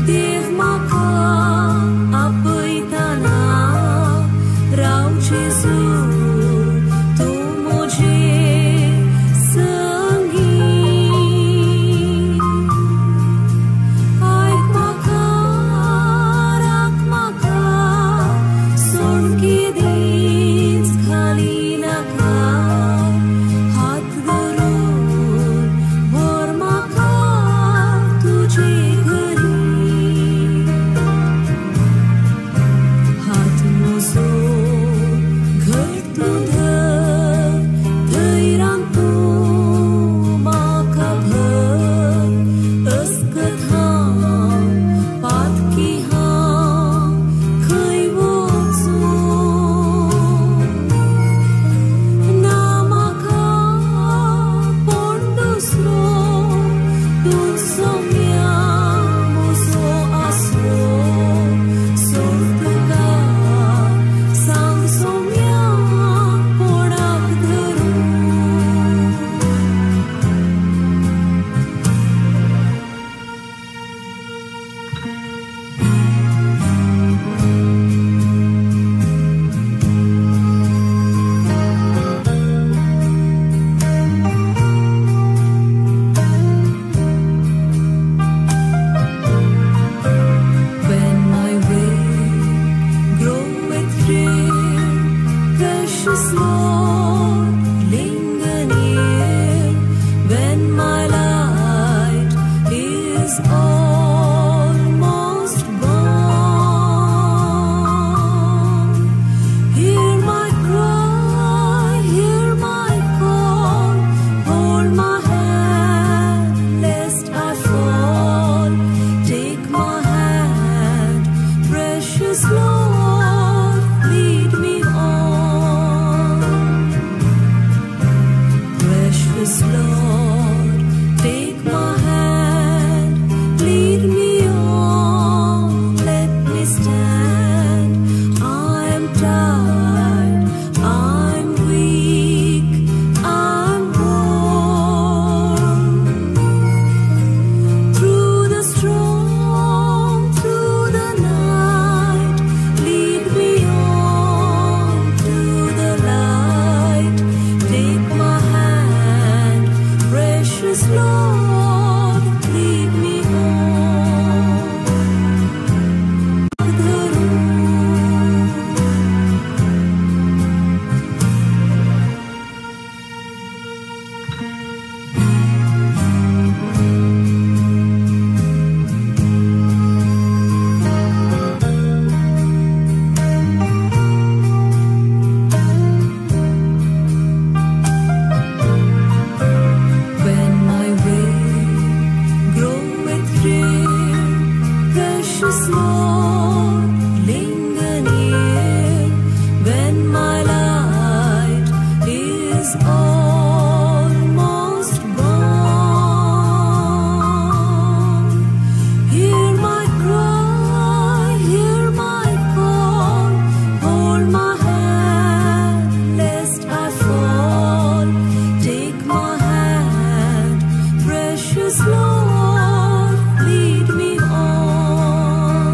देव म्हाका आपयतना राव जेजू तूं म्हजे संगी. आयक म्हाका राख म्हाका सोड केदींच घाली नाका, हात धरून व्हर म्हाका तुजे घरी. हात म्हजो घट तूं धर, धैर्यान तूं म्हाका भर, अस्कत हांव पातकी हांव खंय वचूं. ना म्हाका कोण दुसरो, तूं सोम्या म्हजो आसरो, सोड तुका सांग सोम्या कोणाक धरूं. When my way groweth drear, precious Lord, linger near. When my light is almost gone, hear my cry, hear my call, hold my hand lest I fall. Take my hand, precious Lord, lead me on. Precious Lord, take my hand, lead me on, let me stand. I'm tired, I'm weak, I'm worn. Through the storm, through the night, lead me on to the light. Take my hand, precious Lord, lead me on. When my way groweth drear, precious Lord, linger near. When my light is almost gone, hear my cry, hear my call, hold my hand lest I fall. Take my hand, precious Lord, lead me on.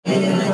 Hallelujah.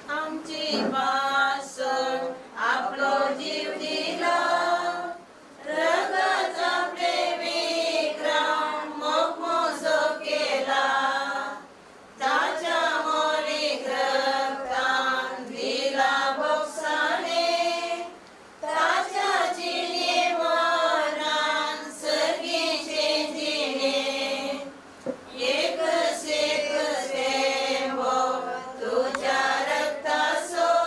आमची पासून आपलो जीव दिलो. रगत आपले विक्रम मोगमोजो केला. ताच्या मोलीक रक्तान दिला भोगसाणे. ताच्या जिणे मरणान सर्गीचे जिणे. एक सेक थेंबो तुज्या रक्ताचो.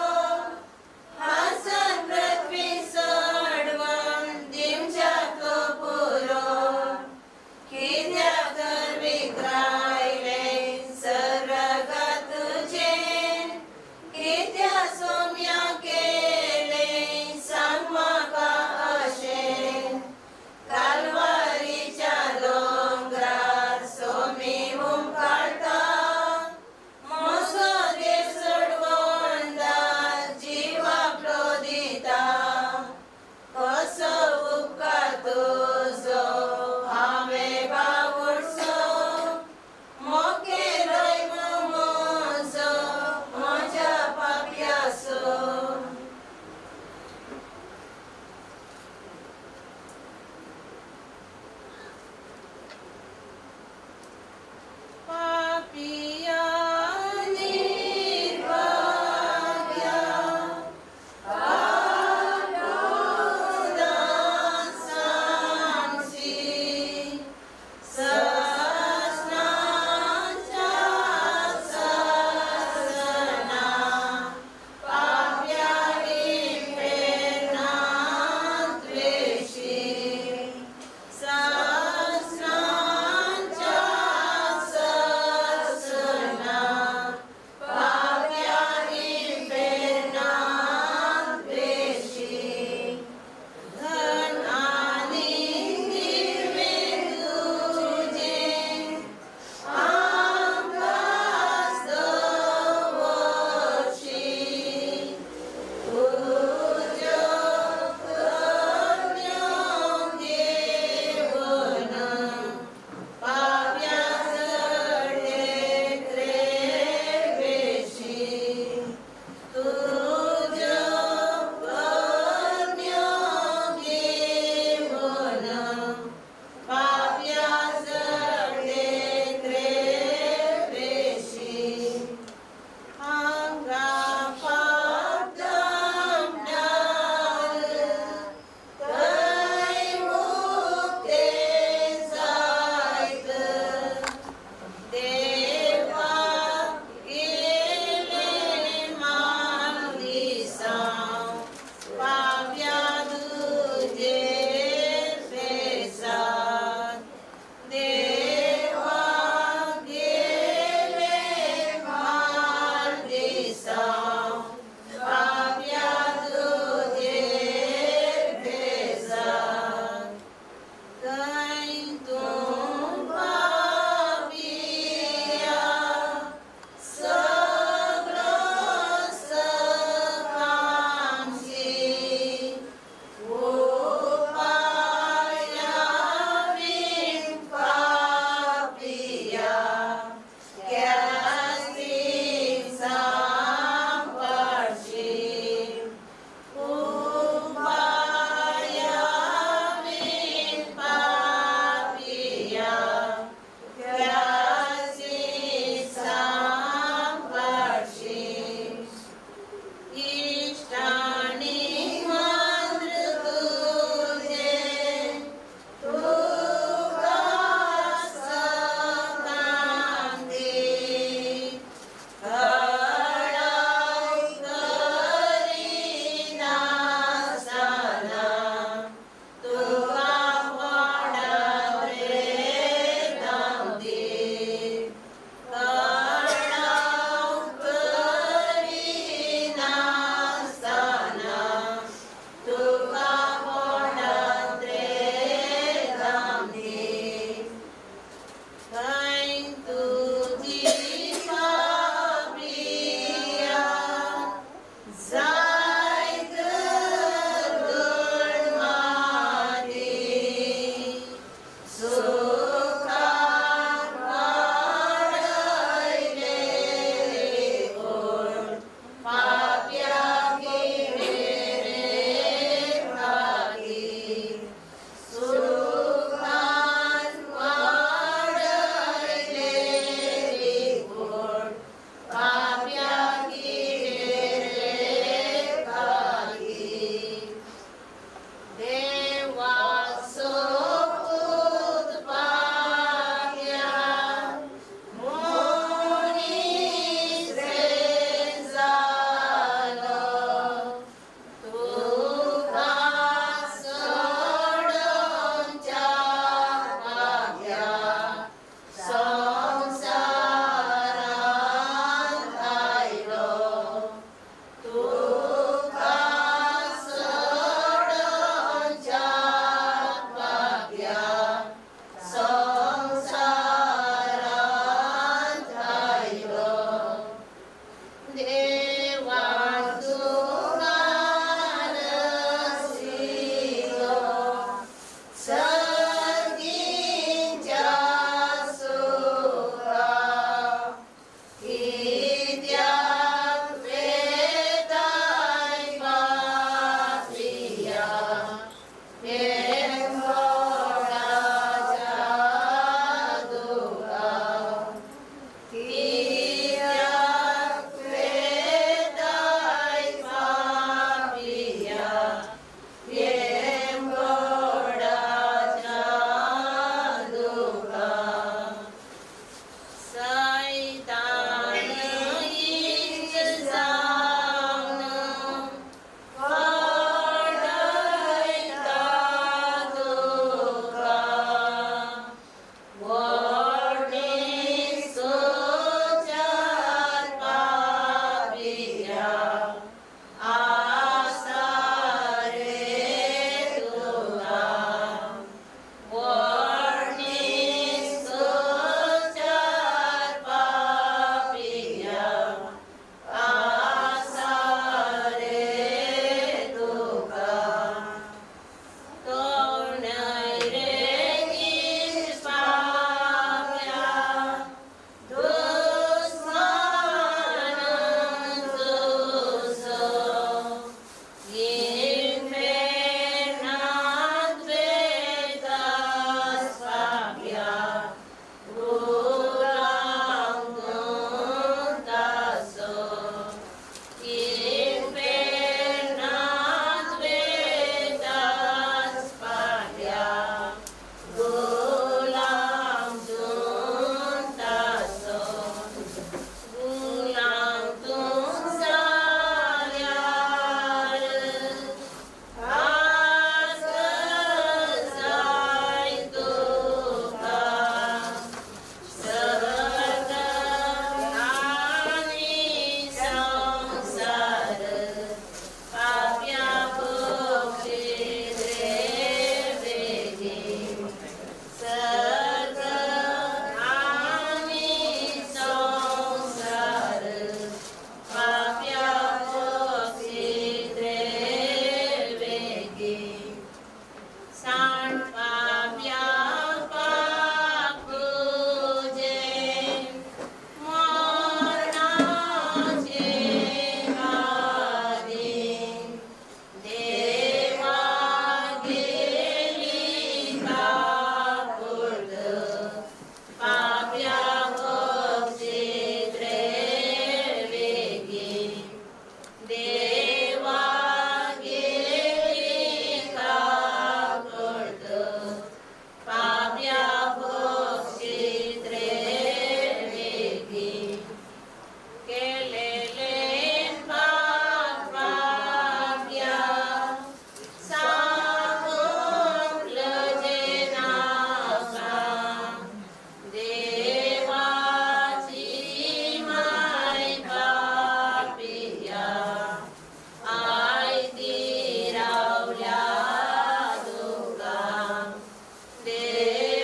देवाची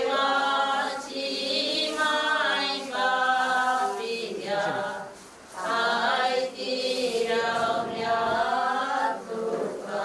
माय बापिया आयती रावल्या तुका.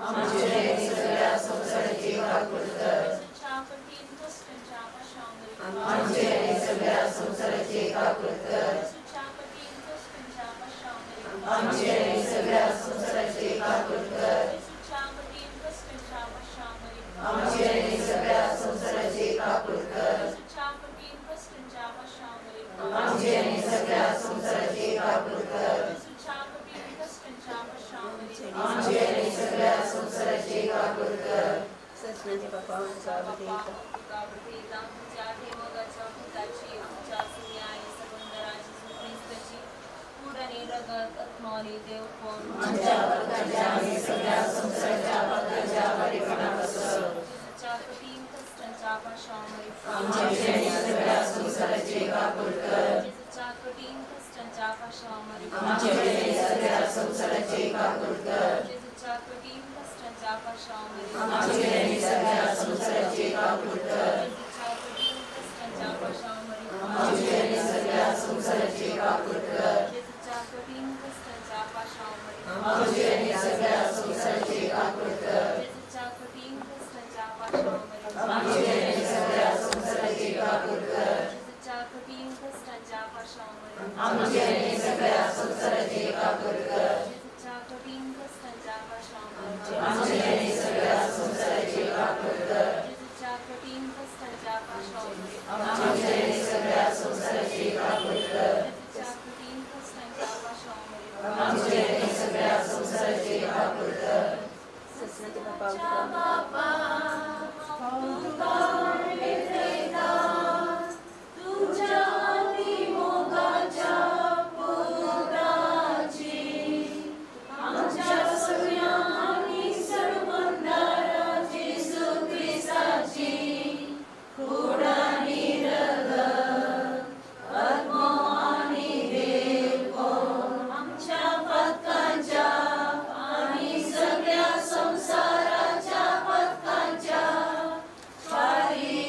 आमचे संवसाराची काकूट कर. जेजूच्या कठीण कश्टांच्या पाशांव आमची आनी सगळ्या संवसाराची काकूट कर. जेजूच्या कठीण कश्टांच्या पाशांव आमची आनी सगळ्या संवसाराची काकूट कर. जेजूच्या कठीण कश्टांच्या पाशांव आमची आनी सगळ्या संवसाराची काकूट कर. जेजूच्या कठीण कश्टांच्या पाशांव आमची आनी सगळ्या संवसाराची काकूट कर. सजनाच्या बापा बापा, तुका भेटयता तुझ्या देवगाच्या पुताची आमच्या सुन्या आणि सगंदरा जेजू क्रिस्ताची कूड आणि रगत आत्मा आणि देवपण आमच्या पातकांच्या आनी सगळ्या संवसाराच्या पातकांच्या बरेपणा पासून जेजूच्या कठीण कश्टांच्या पाशांव आमची आनी सगळ्या संवसाराची काकूट कर. जेजूच्या कठीण कश्टांच्या पाशांव आमची आनी सगळ्या संवसाराची काकूट कर. जेजूच्या कठीण कश्टांच्या पाशांव आमची आनी सगळ्या संवसाराची काकूट कर. जेजूच्या कठीण कश्टांच्या पाशांव आमची आनी सगळ्या संवसाराची काकूट कर. जेजूच्या कठीण कश्टांच्या पाशांव आमची आनी सगळ्या संवसाराची काकूट कर. जेजूच्या कठीण कश्टांच्या पाशांव आमची आनी सगळ्या संवसाराची काकूट कर. जेजूच्या कठीण कश्टांच्या पाशांव आमची आनी सगळ्या संवसाराची काकूट कर. जेजूच्या कठीण कश्टांच्या पाशांव आमची आनी सगळ्या संवसाराची काकूट कर. जेजूच्या कठीण कश्टांच्या पाशांव आमची आनी सगळ्या संवसाराची काकूट कर. जेजूच्या कठीण कश्टांच्या पाशांव आमची आनी सगळ्या संवसाराची काकूट कर. सजनाच्या बापा तुझ्या मोगाच्या पुताची आमच्या सगळ्या आनी सर्वंदारा जेजू क्रिस्ताची कूड आनी रगत आत्मो आनी देवपण आमच्या पातकांच्या आनी सगळ्या संवसाराच्या पातकांच्या फारीकपणा.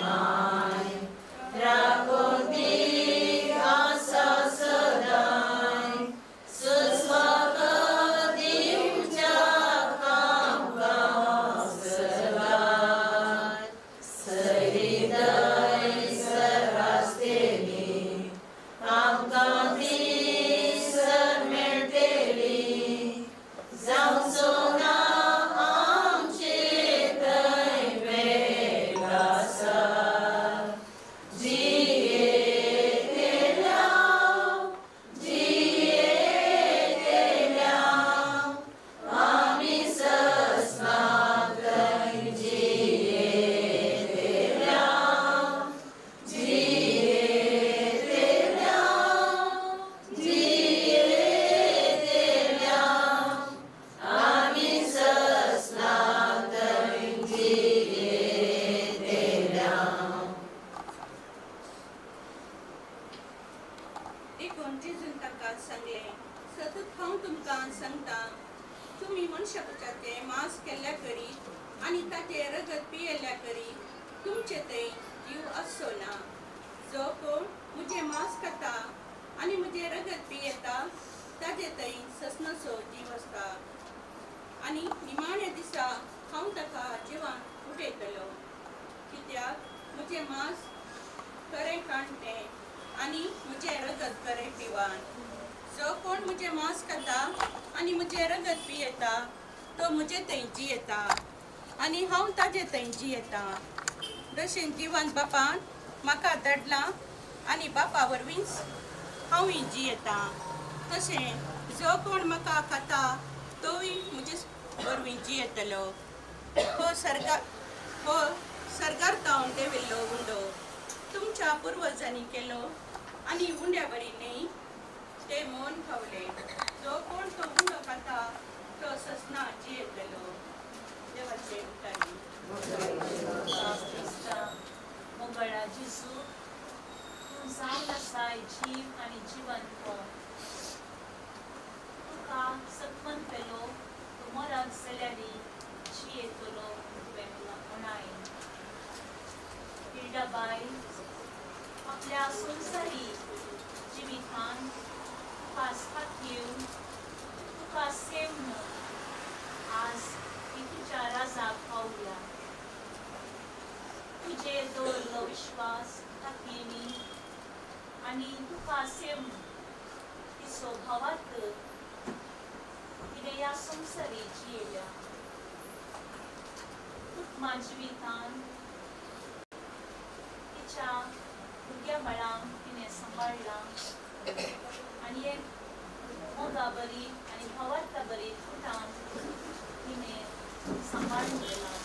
माय राखून ती आसा सदांय सुस्वागत दिवच्याक आमकां सर्गार सैरी थंयसर आसतली आमकां थंयसर मेळटली जावचो ना आमचे थंय बेगासार जियेतेल्या जियेतेल्या आमी सस्नां थंय जियेतेल्या जियेतेल्या जियेतेल्या आमी सस्नां थंय जियेतेल्या. देखून जेजून तांकां सांगलें, सतत हांव तुमकां सांगता, तुमी मनशापुताचें मांस केल्ल्या करीत आनी ताचें रगत पियेल्ल्या करीत तुमचे थंय जीव आसचो ना. जो कोण म्हजें मांस खाता आनी म्हजें रगत पियेता ताजे थंय ससनाचो जीव आसता आनी निमाण्या दिसा हांव ताका जिवान उठयतलो. कित्याक म्हजें मांस खरें खाण तें आनी म्हजें रगत खरें पिवान. जो कोण म्हजें मांस खाता आनी म्हजें रगत पियेता तो म्हजे थंय जियेता आनी हांव ताजे थंय जियेता. जशें जिवन बापान म्हाका धाडलां आनी बापा वरवींच हांवूय जियेता, तशें जो कोण म्हाका खाता तोवूय म्हजे वरवीं जियेतलो. हो सर्गार तावन देविल्लो उंडो तुमच्या पुर्वजांनी केलो आनी उंड्या बरी न्हय ते मौन खावले. जो कोण तो उंडो खाता तो ससना जियेतलो. देवाचे उपकारी. मोगळा जेजू, तूं जावन आसाय जीव आनी जिवंत. तुका सत्मन पेलो तूं मरत जाल्यार जियेतलो तुवें म्हणाय. हिल्डाबाय आपल्या संवसारी जिवितान तुका साथ घेवन तुका सेवन आज ती तुज्या राजाक पावल्या. तुजेर दवरलो विश्वास ताकयेनी आनी तुका सेवन तिचो भावार्थ तिणें ह्या संवसारी जियेल्या. कुटुंबा जिवितान तिच्या भुरग्या बाळांक तिणें सांबाळ्ळां आनी एक मोगा बरी आनी भावार्था बरी कुटाम तिणें सांबाळून गेलां.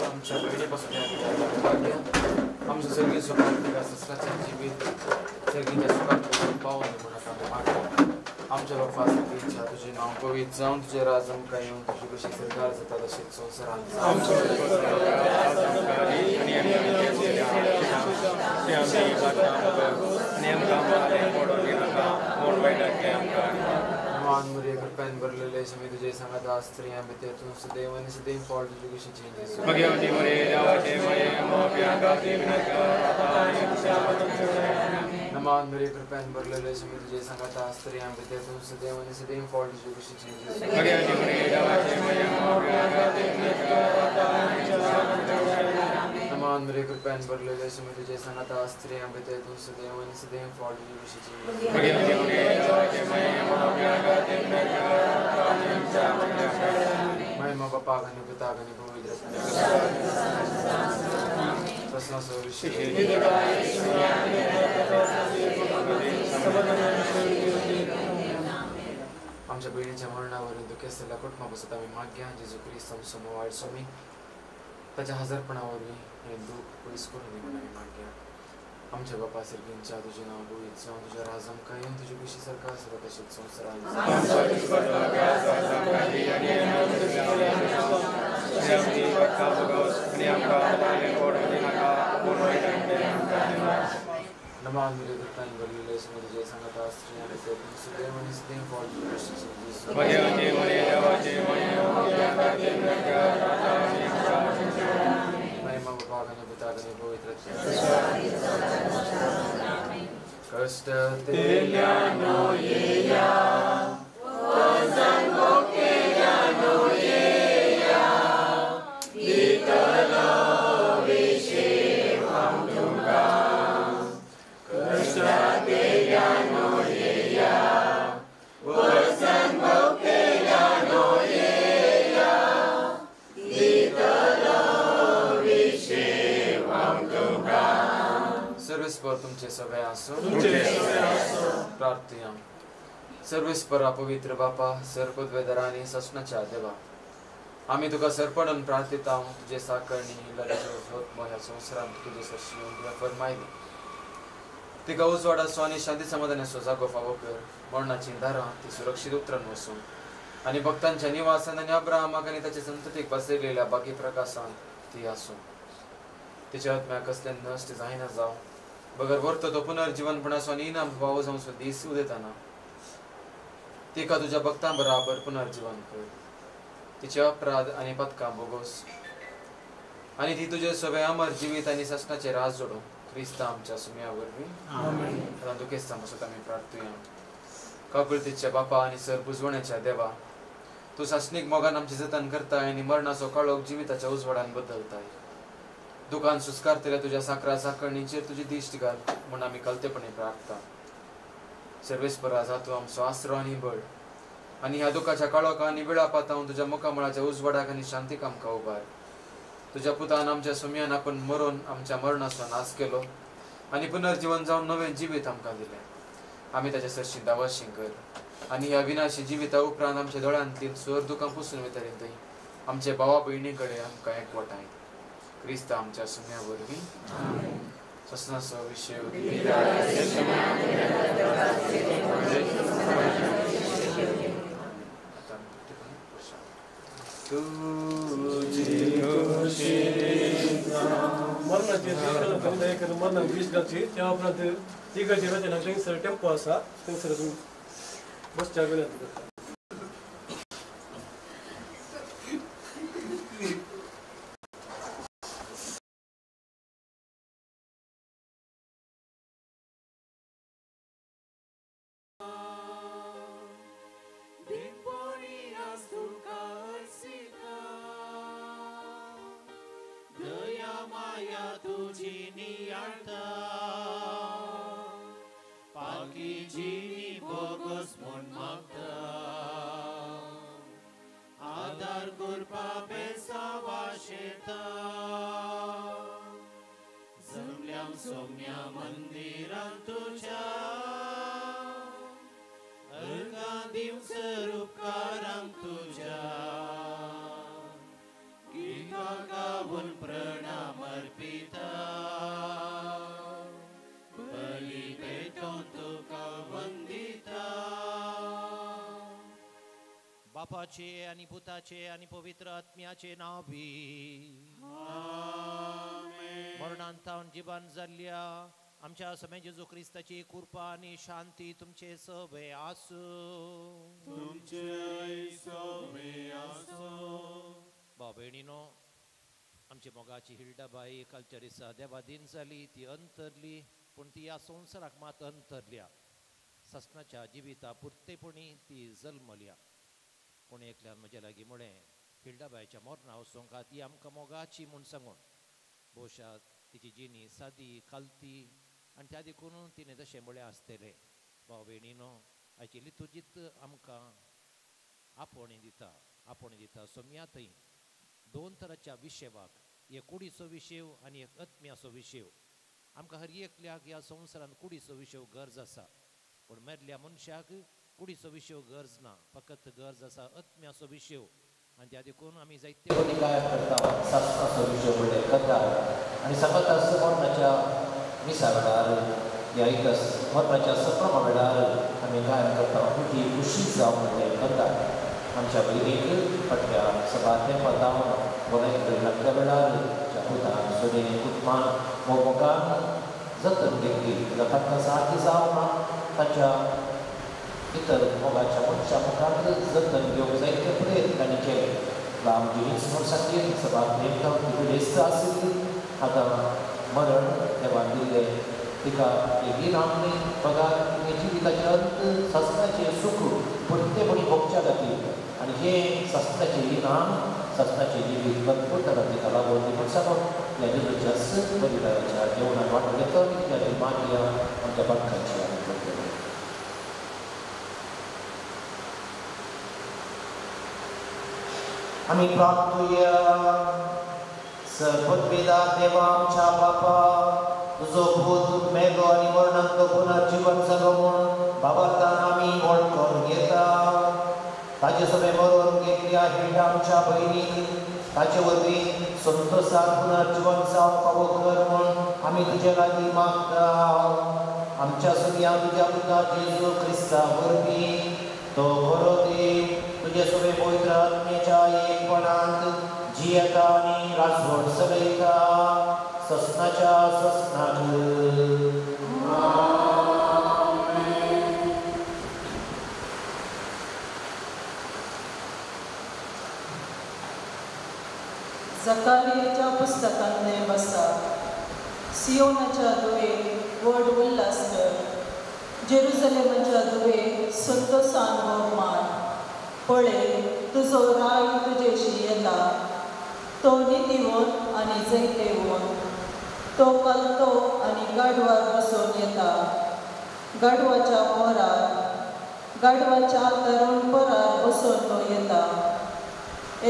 आमच्या पयलीं पासून आमच्या सगळीं सुखांत ससराचें जिवीत सगळीं सुखांत पावून म्हणून आमी मागता. आमच्या बापा इच्छा तुजें नांव पवित्र जावन तुजें राज आमकां येवन तुजी कशी सरकार जाता तशीच संवसारांत. मान मुरे कृपेन भरलेले शमी तुझे सांगता स्त्रियां भितर तूं सदैव आनी सदैव फळ तुजे कशी जेजू. नमान मुरे कृपेन भरलेले शमी तुझे सांगता स्त्रियां भितर तूं सदैव आनी सदैव फळ तुजे कशी जेजू. नमान मुरे कृपेन भरलेले शमी तुझे सांगता स्त्रियां भितर तूं सदैव आनी सदैव फळ तुजे कशी जेजू. महिमा बापाक आनी पुताक आनी पवित्र आमच्या भयणीच्या मरणावरून दुखेस्तल्या कुटुंबा पासत आमी मागया. जेजू क्रिस्त आमचो मोवाळ स्वामी. ताच्या हजारपणा वरवीं हें दूख पयस करून दी म्हूण आमी मागया. आमच्या बापा सर्गींच्या तुजें नांव पवित्र जावं, तुज्या राज आमकां येवं, तुजी खुशी सारका आसा तशेंच संवसारांत. नमाज मेरे दत्तान गलीले समुद्र संगता स्त्रियां सुदेव आणि सुदेव फॉल महिमा बाबाने पिताने पवित्र कष्ट तेल्यानो येया वजन केल्यानो येया दितलो विशेवां तुका कष्ट तेल्यानो येया वजन केल्यानो येया दितलो विशेवां तुका. सर्वेस्पर तुमचे सगळे आसूं. प्रार्थना. सर्वेस्परा पवित्र बापा, सर पदवेदारा आनी ससनाच्या देवा, आमी तुका सरपणून प्रार्थिता तुजे साकरणी लढ्याचो ह्या संवसारांत तुजे सरशी येवन तुवें फरमायली. तिका उजवाडाचो आनी शांती समाधानाचो जागो फावो कर. मरणाचीं दारां ती सुरक्षीत उतरान वसून आनी भक्तांच्या निवासान आनी अब्राहमाक आनी ताच्या संततीक बसयलेल्या बाकी प्रकाशांत ती आसूं. तिच्या आत्म्याक कसलें नश्ट जायना जावं, बगर व्हरतो तो पुनर्जीवनपणाचो आनी इनाम फावो जावचो दीस उदेताना तिका तुज्या भक्तां बराबर पुनर्जीवन कर. तिचे अपराध आनी पदकां भोगोस आनी ती तुजे सगळे अमर जिवीत आनी सासणाचे राज जोडूं क्रिस्ता आमच्या सुम्या वरवीं. आतां दुखेस्तां पासत आमी प्रार्थुया. काकुळतीच्या बापा आनी सर पुजवण्याच्या देवा, तूं सासणीक मोगान आमचें जतन करताय आनी मरणाचो काळोख जिविताच्या उजवाडान बदलताय. दुकान सुस्कारतल्या तुज्या साकरा साकरणीचेर तुजी दिश्ट घाल म्हूण आमी कलतेपणी प्रार्थता. सर्वेस्परा जातूं आमचो आसरो आनी बळ आनी ह्या दुखाच्या काळोखा आनी विळापातावन तुज्या मुखामळाच्या उजवाडाक आनी शांतीक आमकां उबार. तुज्या पुतान आमच्या सुम्यान आपण मरून आमच्या मरणाचो नाश केलो आनी पुनर्जीवन जावन नवें जिवीत आमकां दिलें. आमी ताच्या सरशी दावाशी कर आनी ह्या विनाशी जिविता उपरांत आमच्या दोळ्यांतली स्वर दुकां पुसून वयतली थंय आमचे भावा भयणी कडेन आमकां एकवटाय. क्रिस्ता आमच्या सुम्या वरवीं. ससनाचो विशय मरणाचेर मरणाक वीस घालची त्या उपरांत तिगाचेर थंयसर टेम्पो आसा थंयसर बसच्या विनंती करता. बापाचे आनी पुताचे आनी पवित्र आत्म्याचे नांव बी मरणान तावन जिबान जाल्ल्या आमच्या समय जेजू क्रिस्ताची कृपा आनी शांती तुमचे सवे आसूं. तुमचे सवे आसूं. भाव भयणीनो, आमची मोगाची हिल्डाबाई कालच्या दिसा देवा दिन जाली, ती अंतरली, पूण ती ह्या संवसाराक मात अंतरल्या. सासणाच्या जिविता पुरतेपणी ती जल्मल्या. कोण एकल्यान म्हज्या लागीं म्हळें, हिल्डाबायच्या मरणा वचूंक ती आमकां मोगाची म्हूण सांगून. भोवशा तिची जिणी सादी खालती आनी त्या देखून तिणें तशें म्हळें आसतलें. भाव भयणीनो, आयची लितुजीत आमकां आपोवणें दिता, आपोवणें दिता सोम्या थंय दोन तराच्या विशेवाक, एक कुडीचो विशेव आनी एक आत्म्याचो विशेव. आमकां हर एकल्याक ह्या संवसारांत कुडीचो विशेव गरज आसा, पूण मेरल्या मनशाक कुडीचो विशेव गरज ना, फकत गरज आसा आत्म्याचो विशेव. आनी त्या देखून आमी जायते पटी गायन करता सासणाचो विशय म्हणलें कथा आनी सांगात मरणाच्या मिसा वेळार ह्या इतस मरणाच्या सप्रमा वेळार आमी गायन करता तुजी खुशी जावं म्हणलें कथा. आमच्या भयणीक फाटल्या सभा तेंपा जावन भलायकी लागल्या वेळार आमच्या पुतान सुने कुटुंबान मोगमोगान जतन घेतली. तांकां सारकी जावन ताच्या इतर मोगाच्या मनशा मुखार जतन घेवंक जायते प्रयत्न तांणी केले. लांब जिवीत म्हणसाचेर सभा नेमकां पिडेस्त आशिल्ली. आतां मरण देवान दिल्लें तिका लेगीत आमणी बगार जिविताचें अंत सासणाचें सूख पुरतेपणी भोगच्या खातीर आनी हें सासणाचें इनाम सासणाचें जिवीत भरपूर तरान तिका लागून ती म्हण सांगून ह्या जेजूच्या बलिदानाच्या जेवणान वांटो घेतलो आनी तिच्या मागया आमच्या बांकाची आमी करतले. आमी प्रार्थुया. सर्ववेदा देवा आमच्या बापा, तुजो पूत मेलो आनी मरणांत तो पुनर्जीवन जालो म्हूण बाबार्थान आमी वळखून घेता. ताजे सगळे मरून घेतल्या हिल्डा आमच्या भयणीक ताचे वरवीं संतोशान पुनर्जीवन जावंक फावो कर म्हूण आमी तुजे लागीं मागता. आमच्या सुर्या तुज्या पुता जेजू क्रिस्ता वरवीं तो खरो देव तुजे सगळे पवित्र आत्म्याच्या एकपणांत जियेता आनी राजवट चलयता ससनाच्या ससनाक. जकारियाच्या पुस्तकांतलें बसा. सियोनाच्या दुवे व्हड उल्हास कर, जेरुजलेमाच्या दुवे संतोसान व्हड मान. पळय तुजो राय तुजेशी येता, तो नितीवंत आनी जैतेवंत, तो कलतो आनी गाडवार बसून येता, गाडवाच्या पोरार, गाडवाच्या तरुण पोरार बसून तो येता.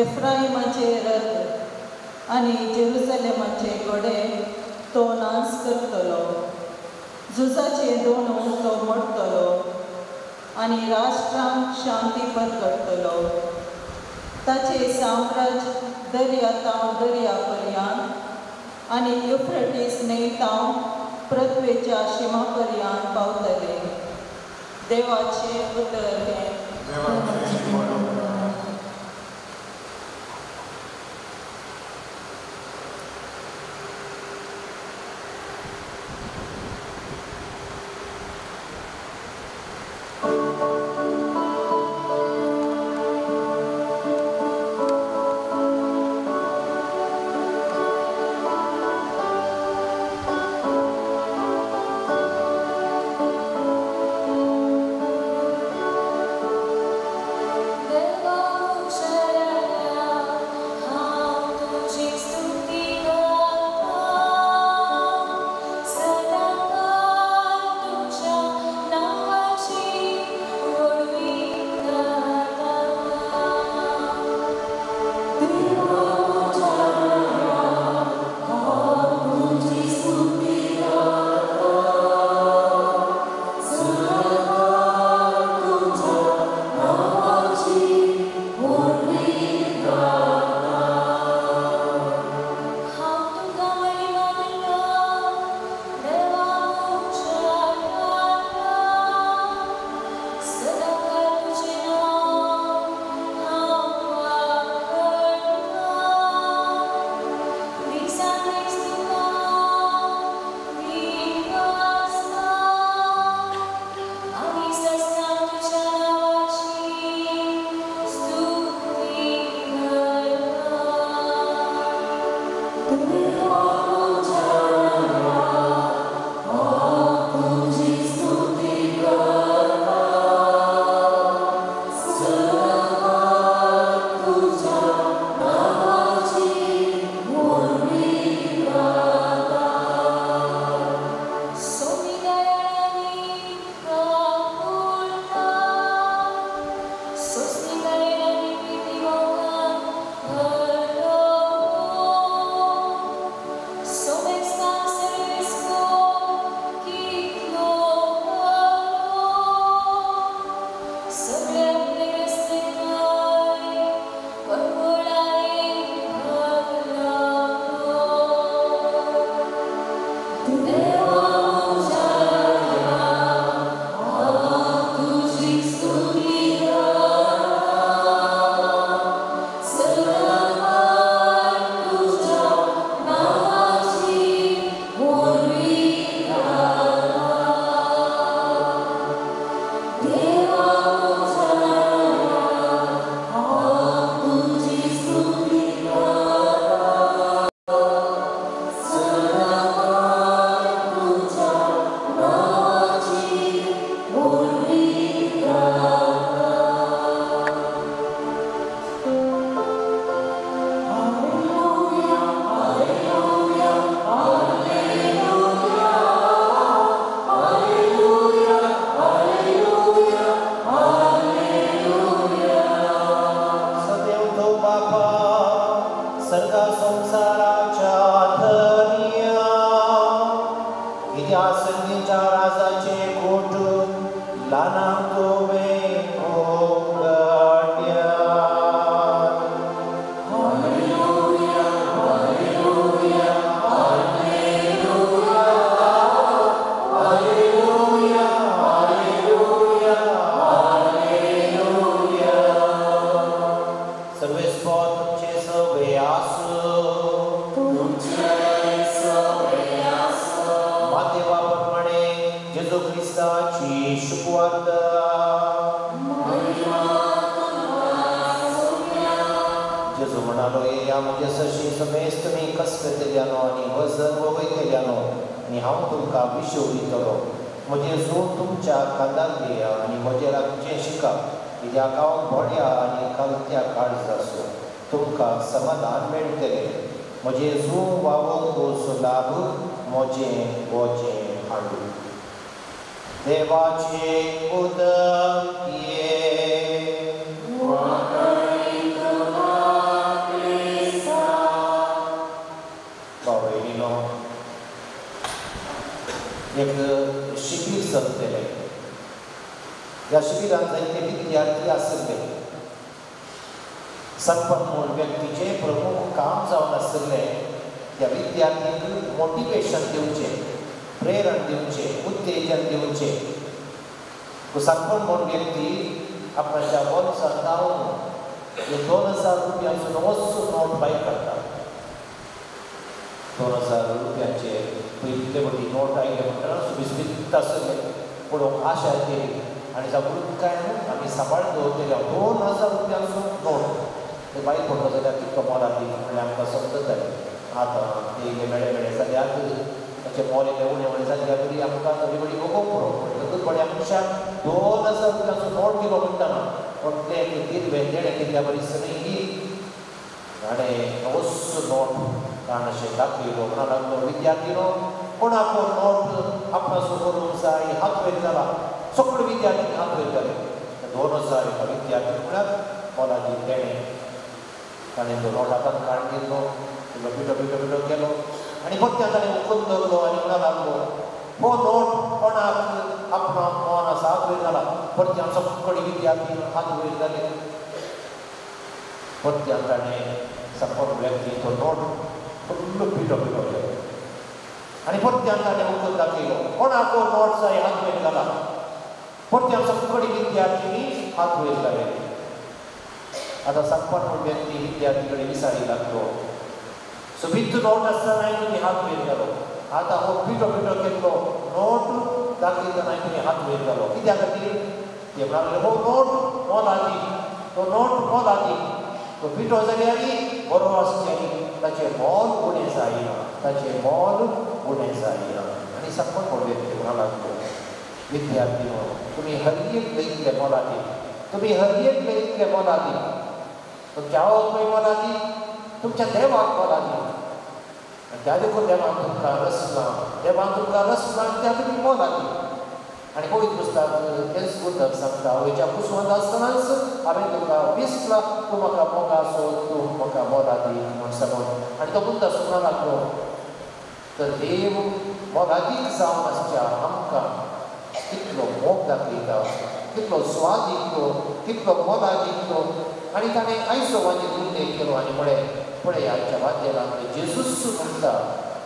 एफ्राइमाचे रथ आनी जेरुजलेमाचे घोडे तो नाश करतलो, झुजाचे दोणू तो मोडटलो आनी राष्ट्रांक शांती परगडटलो. ताचे साम्राज्य दर्या ताव दर्या पर्यंत आनी युफ्रेटीस न्हंय ताव पृथ्वेच्या शिमा पर्यंत पावतले. देवाचें उतर हें. There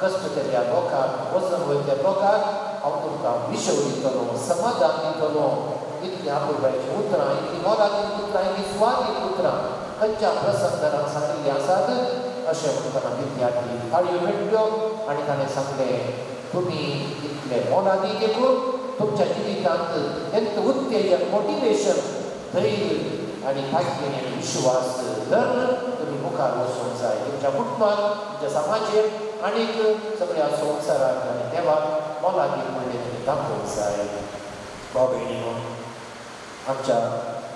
कश्ट केल्ल्या लोकांक वचून वयल्या लोकांक हांव तुमकां विशव दितलो, समाधान दितलो. इतलीं आपुलकायेचीं उतरां, इतलीं मोलादीक उतरां, इतलीं सुवादीक उतरां खंयच्या प्रसंगान सांगिल्लीं आसात. अशें म्हणटना विद्यार्थी ताळयो मेळ्ळ्यो आनी ताणें सांगलें, तुमी इतले मोलादीक देखून तुमच्या जिवितांत तेंच उत्तेजन, मोटिवेशन, धैर्य आनी ताकदीन आनी विश्वास धरून तुमी मुखार वचूंक जाय. तुमच्या कुटुंबाक, तुमच्या समाजेक आनीक सगळ्या संवसाराक आनी देवाक मोलादीक म्हणलें तुमी दाखोवंक जाय. भाव भयणीनो, आमच्या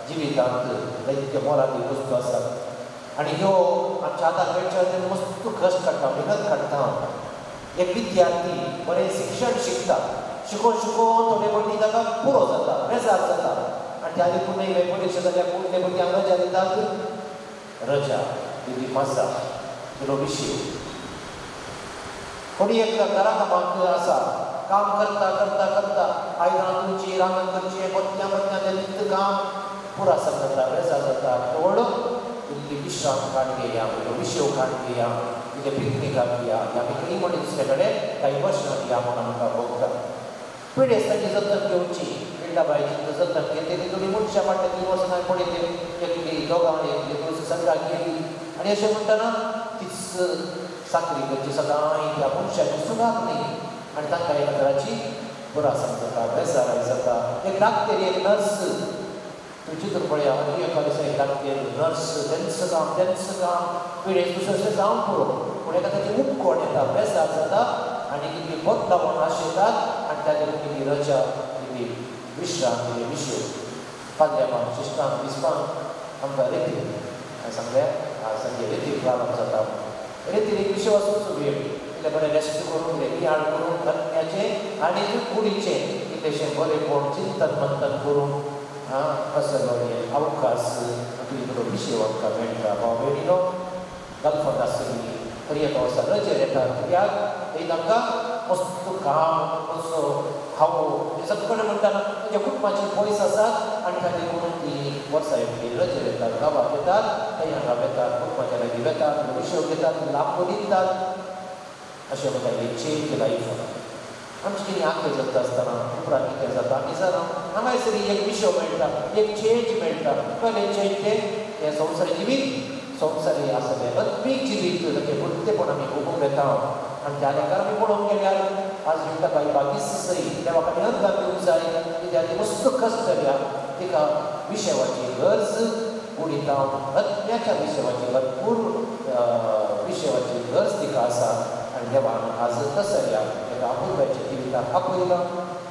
जिवितांत जायत्यो मोलादीक वस्तू आसात आनी ह्यो आमच्या हाताक मेळच्या तेन्ना मस्त कश्ट काडटा, मेहनत काडटा. एक विद्यार्थी बरें शिक्षण शिकता, शिकोवन शिकोवन थोडे पयलीं ताका पुरो जाता, बेजार जाता आनी त्या देखून परिक्षा जाल्या कुटले भुरग्यांक रजा दितात. रजा दिली मजा दिलो विशय. कोणी एक घरा कामाक आसा, काम करता करता करता आयदनां धुवची, रांदन करचें, बदल्या बदल्या तें काम पुरा जाता, बेजार जाता. व्हड इल्ली विश्राम काड घेया, इल्लो विशय काड घेया, इल्ले पिकनिकाक या, या आमी खंय म्हणून दुसरे कडेन डायवर्शनाक या म्हूण आमकां भोगता. पिडेस्तांची जतन घेवची, पिल्लाबायची जतन घेतली थोडी मनशां फाटल्या 3 वर्सां हांवें पळयलें, एकली दोगां एकली दुसरी संघाक गेली आनी अशें म्हणटना तीच चाकरी करची सदांय त्या मनशाची सुगात न्ही आनी तांकां एका तराची पुरासण जाता, बेजाराय जाता. एक डाक्टर, एक नर्स, तुमी चित्र पळया, एका दिसा एक डाक्टर, नर्स तेंच काम तेंच काम, पिडेस्त दुसरें जावंक पुरो, पूण एका ताची उपकोण येता, बेजार जाता आनी इल्ली बदलावण आशेतात आनी ताजे इल्ली रजा, इल्ली विश्रांत, इल्ली विशय. पाद्र्यापान, शिश्टांक, बिस्पांक आमकां रेतीक हांवें सांगलें, आज सांजे रेतीक प्रारंभ जाता. रेतीक एक विशय वचूंक वेळ, इल्लें बरें रेस्ट करूंक, इल्लें नियाळ करूंक, आत्म्याचें आनी कुडीचें इल्लेशें बरेंपण चिंतन मंथन करूंक असलो हे अवकाश इतलो विशय आमकां मेळटा. भाव भयणीनो, गल्फांत आसतली तरी एका वर्सा रजेर येतात, कित्याक थंय तांकां मस्त काम, असो खावो हें सगळें म्हणटना तांच्या कुटुंबाची पयस आसात आनी तांचे देखून ती वर्सा एकली रजेर येतात, गांवांत येतात, थंय हांगा वेतात, कुटुंबाच्या लागीं वेतात, विशय घेतात, लांबो दितात. अशें म्हणटा एक चेंज लायफ. आमची कितें आंखें जाता आसतना उपरांत कितें जाता आमी जाणा, हांगासर एक विशय मेळटा, एक चेंज मेळटा. पयलें चेंज तें हें संवसारी जिवीत, संवसारी आसा तें आत्मीक जिवीत ताचें पुरतेपण आमी भोगूंक येता. आनी त्या लेखार आमी पळोवंक गेल्यार आज म्हणटा बाई बागीस सई देवाक आमी अर्गां दिवंक जाय, कित्याक ती मस्त कश्ट जाल्या, तिका विशयाची गरज उडीता, आत्म्याच्या विशयाची भरपूर विशयाची गरज तिका आसा. आनी देवान आज तसल्या एका आपुलकायेच्या जिविताक आपयलां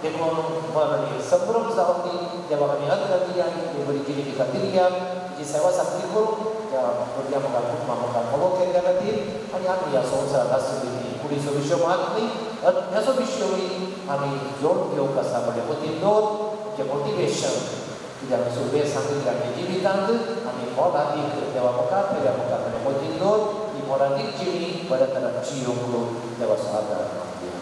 देखून मरण संभ्रम जावन दी देवाक आमी अर्गां दिल्या, इतली बरी जिणी तिका दिल्या, तिची सेवा साकरी करूंक त्या भुरग्यां मुखार, कुटुंबा मुखार फावो केल्ल्या खातीर. आनी आमी ह्या संवसारांत आसतली ती कुडीचो विशय मात न्ही, आत्म्याचो विशयूय आमी जोड घेवंक आसा. म्हणल्यार मतीन दवर आमचें मोटिवेशन, कित्याक सुरवेक सांगिल्लें आमच्या जिवितांत आमी मोलादीक देवा मुखार, देवा मुखार म्हणल्यार मतीन दवर ही मोलादीक जिणी बऱ्या तरान जियोवंक देवाचो आदार मागया.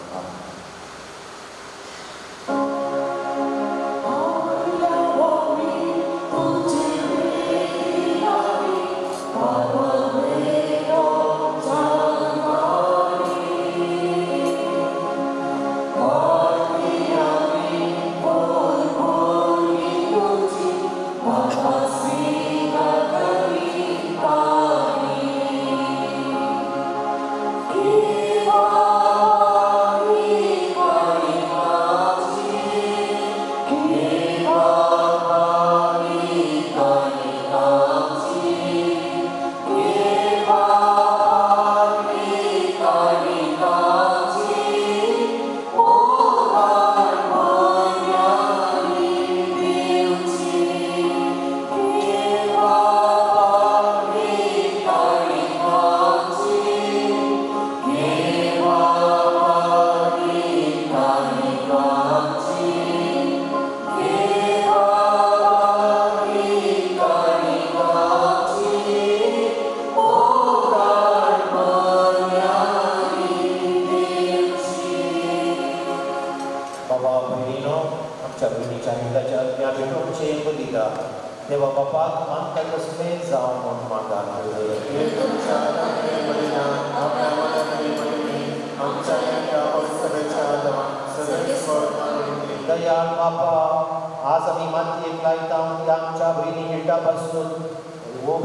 देवा बापाक मानता तसलें जावं म्हूण मागात.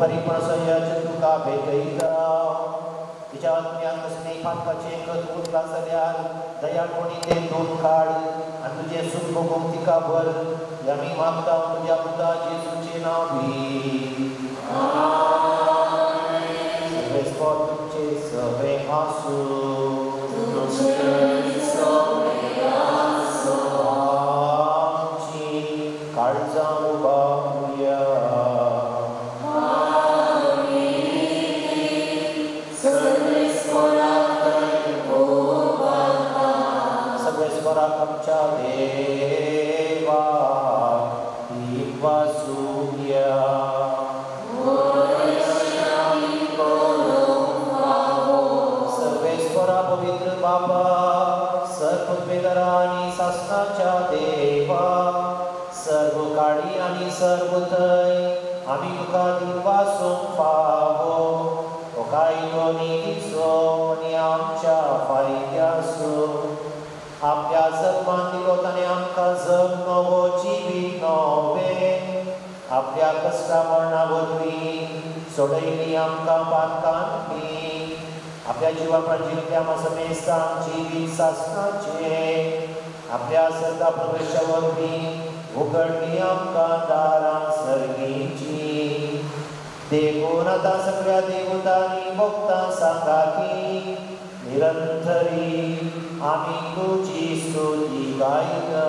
परीपणाचो याच तुका भेटयता. तिच्या आत्म्याक कसलें पातकाचें खत उरलां जाल्यार दयाळपणी तें धुवन काड आनी तुजें सूख भोगूंक तिका भर. आमी मागता तुज्या पुता जेजूचें नांव बी. सर्वेस्पोर तुमचें सगळें आसूं. आमची काळजां उबारुया. सर्वेस्पराक आमच्या देवा वासुया. सर्वेस्परा पवित्र बाबा सर्वपेदरा आनी सासणाच्या देवा सर्व काळी आनी सर्व थंय आमी तुका दिनवासूंक फावो हो कायदो नितीचो आनी आमच्या फायद्याचो. आपल्या जल्मान दिलो ताणें आमकां जग नवो जिवीत नवें. आपल्या कश्टा मरणा वरवीं सोडयली आमकां पातकांतली. आपल्या जिवा जिंकल्या समेस्तांक जिवीत सासणाचें. आपल्या सर्गा प्रवेशा वरवीं उगडली आमकां दारां सर्गीचीं. देखून आतां सगळ्या देवतांनी भक्तां सांगा की निरंतरी आमी तुजी स्तुती गायता.